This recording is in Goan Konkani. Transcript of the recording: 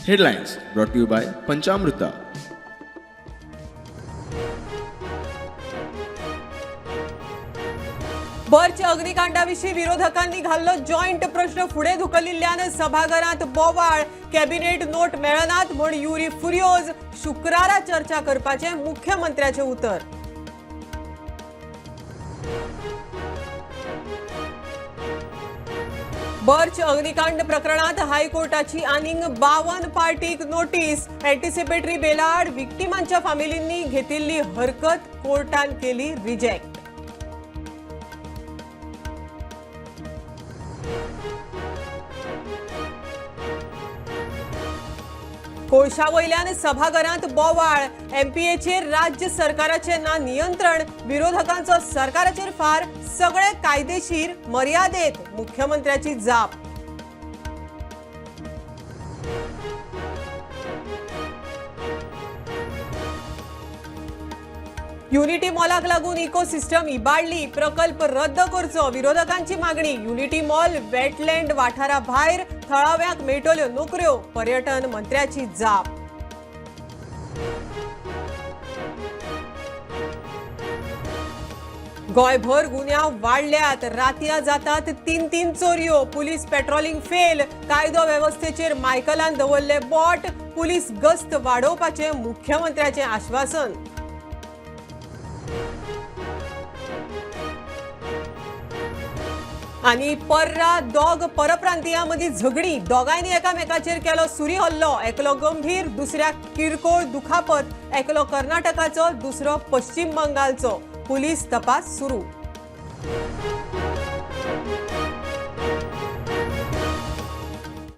Headlines brought to you by Panchamruta. Birch अग्निकांडाविषयी विरोधकांनी घाल्लो जॉयंट प्रश्न फुडें धुकलिल्ल्यान सभाघरांत बोवाळ. कॅबिनेट नोट मेळनात म्हूण युरी फुर्योज. शुक्रारा चर्चा करपाचें मुख्यमंत्र्याचें उतर. बर्च अग्निकांड प्रकरणात हायकोर्टाची आनीक 52 पार्टीक नोटीस. अँटिसिपेटरी बेलाआड विक्टिमांच्या फामिलींनी घेतिल्ली हरकत कोर्टान केली रिजेक्ट. कोळशा वयल्यान सभाघरांत बोवाळ. एमपीएचेर राज्य सरकाराचें ना नियंत्रण. विरोधकांचो सरकाराचेर फार. सगळे कायदेशीर मर्यादेत, मुख्यमंत्र्याची जाप. युनिटी मॉलाक लागून इकोसिस्टम इबाडली. प्रकल्प रद्द करचो, विरोधकांची मागणी. युनिटी मॉल वेटलँड वाठारा भायर, थळाव्यांक मेळटल्यो नोकऱ्यो, पर्यटन मंत्र्याची जाप. गोंयभर गुन्यांव वाडल्यात. रातयां जातात 3-3 चोरयो. Police patrolling fail. कायदो वेवस्थेचेर मायकलान दवरले बोट. पुलीस गस्त वाडोवपाचें मुख्यमंत्र्याचें आश्वासन. आनी पर्रा दोग परप्रांतियां मदीं झगडी. दोगांयनी एकामेकाचेर केलो सुरी हल्लो. एकलो गंभीर, दुसऱ्याक किरकोळ दुखापत. एकलो कर्नाटकाचो, दुसरो पश्चिम बंगालचो. पुलीस तपास सुरू.